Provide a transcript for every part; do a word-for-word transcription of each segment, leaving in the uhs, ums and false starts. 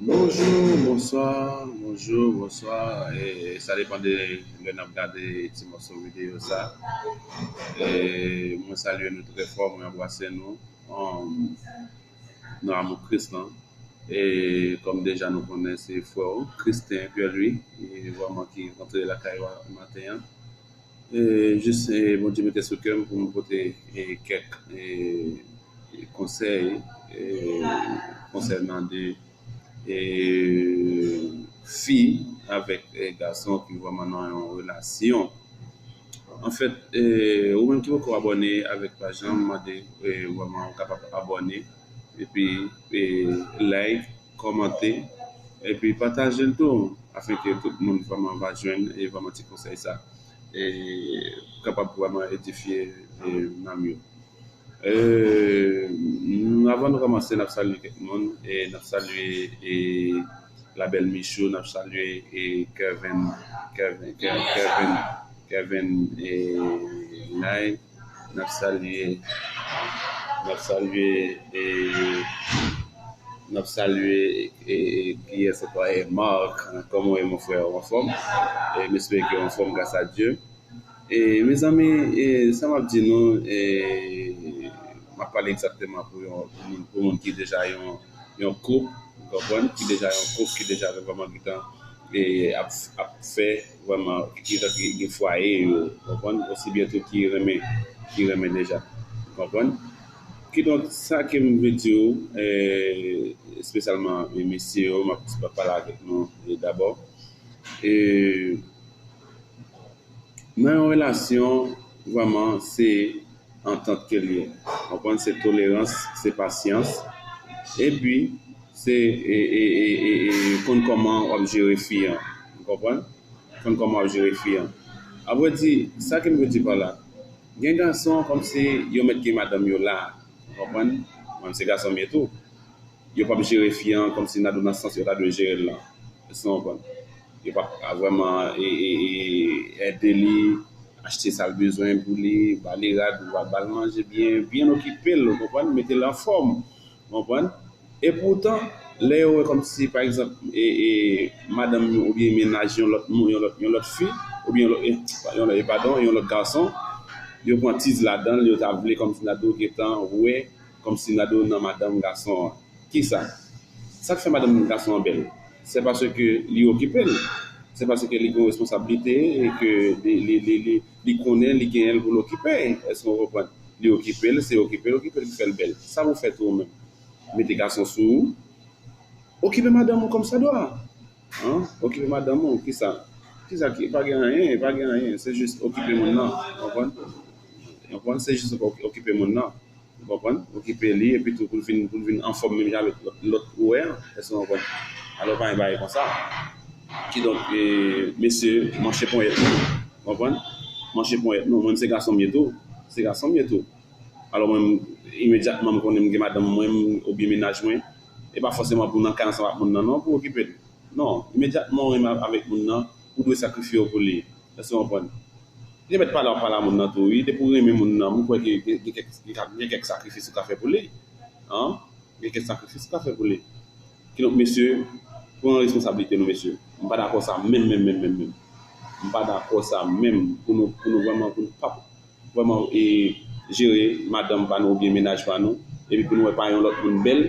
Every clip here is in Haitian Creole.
Bonjou, bonswa, bonjou, bonswa. E, sa depann de lè n ap gade ti mòso videyo sa. E, mwen salye nou trè fò, mwen anbrase nou. Um, nan amou Kris lan. E kòm deja nou konnen, se frè w, Christin Pierre Louis, e vrèman ki rantre lakay ou maten an. E jis, e, Bondye mete sou kè m pou m pote, e, kèk, e, konsèy, e, konsènan de, e, fi avèk, e, gason ki vrèman nan yon relasyon. Anfèt, e, ou menm ki poko abòne avèk paj lan, m mande, e, vrèman ou kapab abòne, epi, e, like, kòmante, epi pataje l tou, afenke tout moun vrèman va jwenn, e, vrèman ti konsèy sa. E, kapab vrèman edifye, e, nanm yo. E, avan nou kòmanse, n ap salye kèk moun, e, n ap salye, e, Labèl Michou, n ap salye, e, Kevin, Kevin, Kevin, Kevin, Kevin, e, Nay, n ap salye, n ap salye, e, n ap salye, e, e, kiyès ankò, e, Mark, kòman w ye, mon frè, ou anfòm? E, m espere ke w anfòm, gras a Dye. E, mezanmi, e, sa m ap di nou, e, m ap pale egzakteman pou yon, pou moun, pou moun ki deja yon, yon koup, ou konprann, ki deja yon koup, ki deja vrèman gentan, e, ap, ap fè, vrèman, ki, ki, ki gen fwaye yo, ou konprann, osi byen tou ki renmen, ki renmen deja, ou konprann. Kidonk, sa ke m vle di w, e, espesyalman, e, mesye yo, m ap, m ap pale avèk nou, e, dabò. E, Nan yon relasyon, vrèman, se antant ke l ye. Konprann? Se tolerans, se pasyans. Epi, se e, e, e, e, e konn kòman w ap jere fi an. Ou konprann? Konn kòman w ap jere fi an. Avrèdi, sa ke m vle di pa la, gen gason kòmsi yo mèt gen madanm yo la. Ou konprann? Mwen, se gason m ye tou. Yo p ap jere fi an kòmsi Nadou nan sans yo ta dwe jere l lan. Èske w konprann? Yo p ap vrèman e, e, e, ede li, achte sa l bezwen pou li, ba li rad, ba, ba l manje byen, byen okipe l, ou konprann? Mete l anfòm, ou konprann? Epoutan, lè yo wè kòmsi, pa egzanp, e, e, madanm yo oubyen mennaj yon lòt moun, yon lòt, yon lòt fi, oubyen yon lòt, e, yon lòt, e, padon, yon lòt gason, yo pran tiz ladan l, yo ta vle kòmsi Nadou gentan wè kòmsi Nadou nan madanm gason an. Kisa? Sa k fè madanm gason an bèl? Se paske li okipe l. Se paske li gen yon responsablite e ke li, li, li, li, li konnen li genyen l pou l okipe. Èske w konprann? Li okipe l, se okipe l, okipe l ki fè l bèl. Sa pou w fè tou ou menm? Mete gason sou ou. Okipe madanm ou kòmsadwa. Hein? Okipe madanm ou, kisa? Kisa ki, pa gen anyen, pa gen anyen. Se jis okipe moun nan. Konprann? Konprann? Se jis okipe moun nan. Ou konprann? Okipe li, epi tou pou l vin, pou l vin anfòm menm jan avèk lòt, lòt ou wè an. Èske w konprann? Alò, pa gen bagay konsa. Kidonk, e, mesye, manche ponyèt nou. Ou konprann? Manche ponyèt nou. Mwen, se gason m ye tou. Se gason m ye tou. Alò, mwen, imedyatman, m konnen m gen madanm mwen, m, oubyen mennaj mwen. E pa fòseman pou nan kay ansanm ak moun nan, non, pou okipe l. Non, imedyatman w renmen avèk moun nan, ou dwe sakrifye w pou li. Èske w konprann? Li mèt pale, w ap pale a moun nan tou, wi. Depi w renmen moun nan, m kwè ke gen, gen kèk, gen kèk, gen kèk sakrifis ou ka fè pou li. Hein? Gen kèk sakrifis ou ka fè pou li. Kidonk, mesye, pran responsablite nou, mesye. M pa dakò sa menm, menm, menm, menm, menm. M pa dakò sa menm pou nou, pou nou vrèman, pou nou pa vrèman, e, jere madanm pa nou oubyen mennaj pa nou, epi pou nou wè pa yon lòt moun bèl,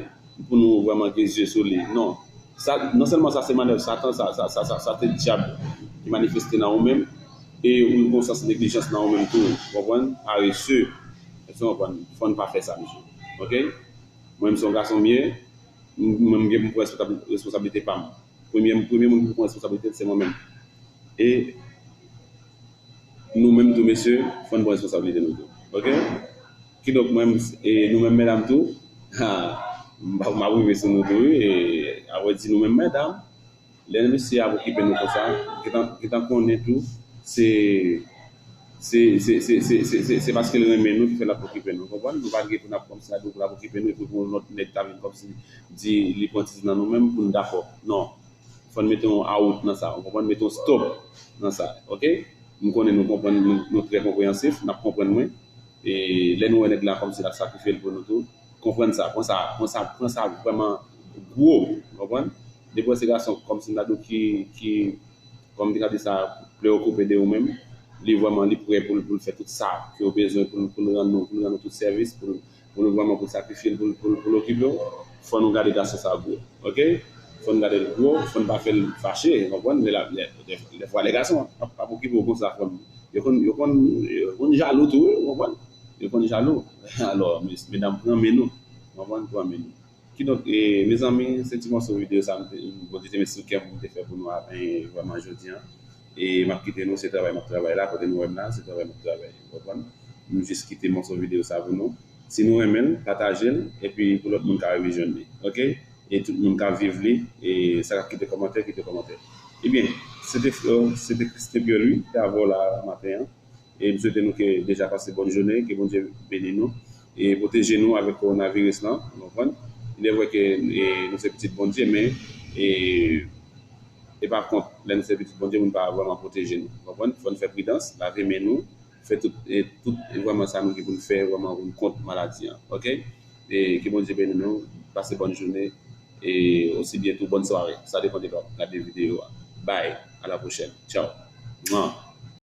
pou nou vrèman gen zye sou li. Non. Sa, non sèlman sa se mannèv Satan, sa, sa, sa, sa, sa se dyab ki manifeste nan ou menm, e ou gen yon sans neglijans nan ou menm tou, ou konprann? Parese. Èske w konprann? Fò n pa fè sa, mesye. Oke? Mwen menm se yon gason m ye, m, mwen m gen pou m pran responsablite pa m. Premye, premye moun ki pou pran responsablite l, se mwen menm. E nou menm tou, mesye, fò n pran responsablite nou tou. Oke? Kidonk, mwen, e nou menm medam tou, ha, m ap rive sou nou tou, wi. E, avrèdi, nou menm medam, lè mesye ap okipe nou konsa, gentan, gentan konnen tou, se, se, se paske l renmen nou ki fè l ap okipe nou, konprann? Nou pa t gen pou n ap kòmsi ap di pou l ap okipe nou, epi pou yon lòt nèg ta vin kòmsi di li pran tiz nan nou menm pou n dakò. Non. Fò n mete yon out nan sa, ou konprann? Mete yon stop nan sa, oke? M konnen nou konprann, nou, nou trè konpreyansif, n ap konprann mwen. E lè nou wè nèg la kòmsi l ap sakrifye l pou nou tou, konprann sa, pran sa, pran sa, pran sa vrèman gwo, ou konprann? Depi w wè se gason, kòmsi m ta di w ki, ki, kòm m te ka di sa, preokipe de ou menm, li vrèman, li prè pou l, pou l fè tout sa ke w bezwen, pou l, pou l rann nou, pou l rann nou tout sèvis, pou l, pou l vrèman, pou l sakrifye l, pou l, pou l, pou l okipe w, fò nou gade gason sa gwo, oke? Fò n gade l gwo, fò n pa fè l fache, w konprann? Lè l ap, lè, lè, lè fwa lè gason ap, ap okipe w konsa, frè m, yo konn, yo konn, yo konn jalou tou, wi, w konprann? Yo konn jalou. Alò, mes-, medam, pran men nou, w konprann? Pran men nou. Kidonk, e, mezanmi, se ti mòso videyo sa m te, Bondye te met sou kè m pou m te fè pou nou a, e, vrèman jodi an. E m ap kite nou, se travay m ap travay la, kote nou wè m la, se travay m ap travay. Ou konprann? M jis kite mòso videyo sa pou nou. Si nou renmen l, pataje l, epi pou lòt moun ka rive jwenn li. Oke? E tout moun ka viv li, e sa k ap kite kòmantè, kite kòmantè. Ebyen, se te, se te Christian Pierre Louis, te avè w la maten an. E m swete nou ke deja pase bòn jounen, ke Bondye beni nou e pwoteje nou avèk kowonaviris lan, ou konprann? Il est vrai ke, e, nou se pitit Bondye, men, e, e pa kont, lè nou se pitit Bondye, moun pa vrèman pwoteje nou, ou konprann? Fò n fè pridans, lave men nou, fè tout, e, tout, e, vrèman sa nou gen pou n fè, vrèman pou n kont maladi an, oke? E ke Bondye beni nou, pase bòn jounen, e osi byen tou bòn sware. Sa depann de lè w ap gade videyo a. Bye, à la prochaine. Ciao. Mwa.